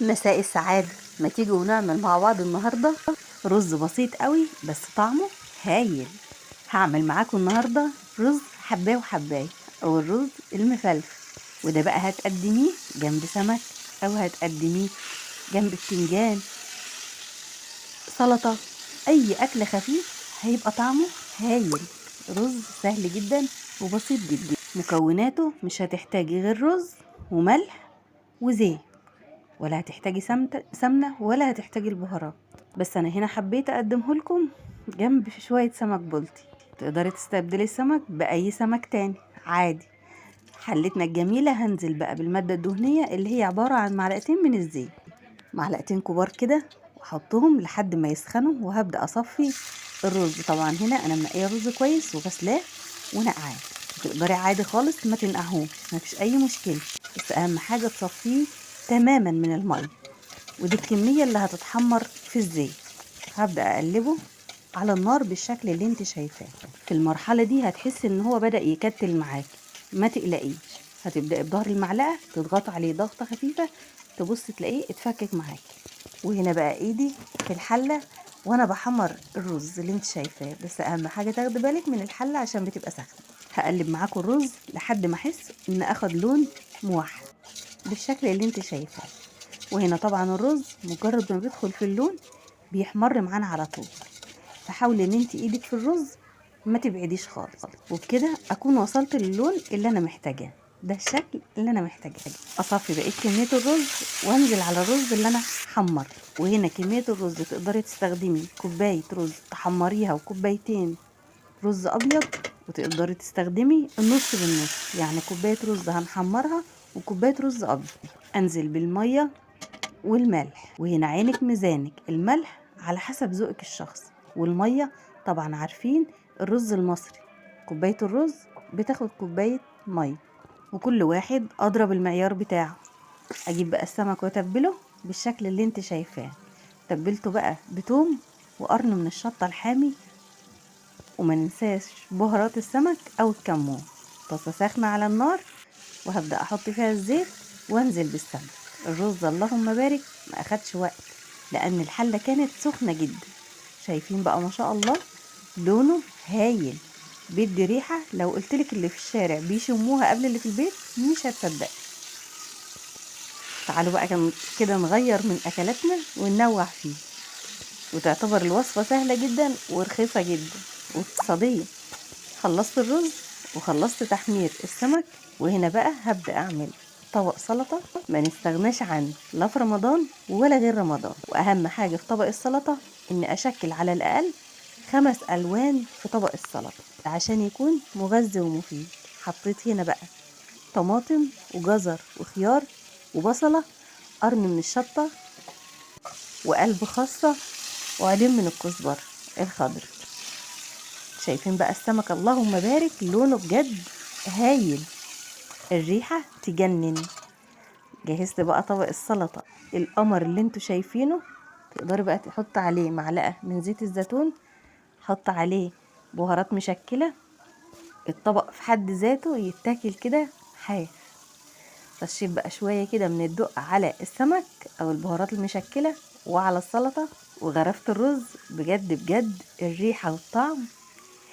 مساء السعادة. ما تيجي ونعمل مع بعض النهاردة رز بسيط قوي بس طعمه هايل. هعمل معاكم النهاردة رز حباية وحباية او الرز المفلفل، وده بقى هتقدميه جنب سمك او هتقدميه جنب بتنجان، سلطة، اي اكل خفيف هيبقى طعمه هايل. رز سهل جدا وبسيط جدا، مكوناته مش هتحتاجي غير رز وملح وزيت، ولا هتحتاجي سمنة ولا هتحتاجي البهارات. بس انا هنا حبيت اقدمه لكم جنب شوية سمك بلطي. تقدري تستبدلي السمك باي سمك تاني عادي. حلتنا الجميلة هنزل بقى بالمادة الدهنية اللي هي عبارة عن معلقتين من الزيت، معلقتين كبار كده، واحطهم لحد ما يسخنوا، وهبدأ اصفي الرز. طبعا هنا انا منقيه الرز كويس وغسلاه ونقعاه، تقدري عادي خالص ما تنقعهوش، ما فيش اي مشكلة، بس اهم حاجة تصفية تماما من المية. ودي الكمية اللي هتتحمر في الزيت. هبدأ اقلبه على النار بالشكل اللي انت شايفاه. في المرحلة دي هتحسي ان هو بدأ يكتل معاكي، ما تقلقيش، هتبدأي بظهر المعلقة تضغطي عليه ضغطة خفيفة، تبص تلاقيه اتفكك معاكي. وهنا بقى ايدي في الحلة وانا بحمر الرز اللي انت شايفاه، بس اهم حاجة تاخدي بالك من الحلة عشان بتبقى سخنة. هقلب معاكم الرز لحد ما احس ان اخد لون موحد بالشكل اللي انت شايفاه. وهنا طبعا الرز مجرد ما بيدخل في اللون بيحمر معانا على طول، فحاولي ان انت ايدك في الرز ما تبعديش خالص. وبكده اكون وصلت للون اللي انا محتاجاه، ده الشكل اللي انا محتاجاه. اصفي بقيه كميه الرز وانزل على الرز اللي انا حمرته. وهنا كميه الرز تقدري تستخدمي كوبايه رز تحمريها وكوبايتين رز ابيض، وتقدري تستخدمي النص بالنص، يعني كوبايه رز هنحمرها وكوبايه رز ابيض. انزل بالميه والملح، وهنا عينك ميزانك، الملح على حسب ذوقك الشخصي، والميه طبعا عارفين الرز المصري كوبايه الرز بتاخد كوبايه ميه، وكل واحد اضرب المعيار بتاعه. اجيب بقى السمك واتبله بالشكل اللي انت شايفاه. تبلته بقى بتوم وقرن من الشطه الحامي، وما ننساش بهارات السمك او الكمون. طاسه ساخنه على النار وهبدا احط فيها الزيت وانزل بالسمك. الرز اللهم بارك ما اخدش وقت لان الحله كانت سخنه جدا. شايفين بقى ما شاء الله لونه هايل، بيدي ريحه لو قلتلك اللي في الشارع بيشموها قبل اللي في البيت مش هتصدقي. تعالوا بقى كده نغير من اكلاتنا وننوع فيه، وتعتبر الوصفه سهله جدا ورخيصه جدا واقتصاديه. خلصت الرز وخلصت تحمير السمك، وهنا بقى هبدا اعمل طبق سلطه ما نستغناش عنه لا في رمضان ولا غير رمضان. واهم حاجه في طبق السلطه ان اشكل على الاقل 5 الوان في طبق السلطه عشان يكون مغذي ومفيد. حطيت هنا بقى طماطم وجزر وخيار وبصله، قرن من الشطه وقلب خاصه وعلين من الكزبره الخضر. شايفين بقى السمك اللهم بارك لونه بجد هايل، الريحه تجنن. جهزت بقى طبق السلطه القمر اللي انتوا شايفينه. تقدري بقى تحط عليه معلقه من زيت الزيتون، حط عليه بهارات مشكله. الطبق في حد ذاته يتاكل كده حاف. رشيت بقى شويه كده من الدقه على السمك او البهارات المشكله وعلى السلطه، وغرفت الرز. بجد بجد الريحه والطعم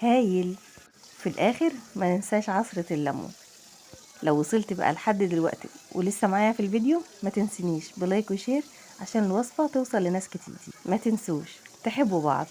هايل. في الاخر ما ننساش عصره الليمون. لو وصلت بقى لحد دلوقتي ولسه معايا في الفيديو ما تنسينيش ب like و share عشان الوصفة توصل لناس كتير. ما تنسوش تحبوا بعض.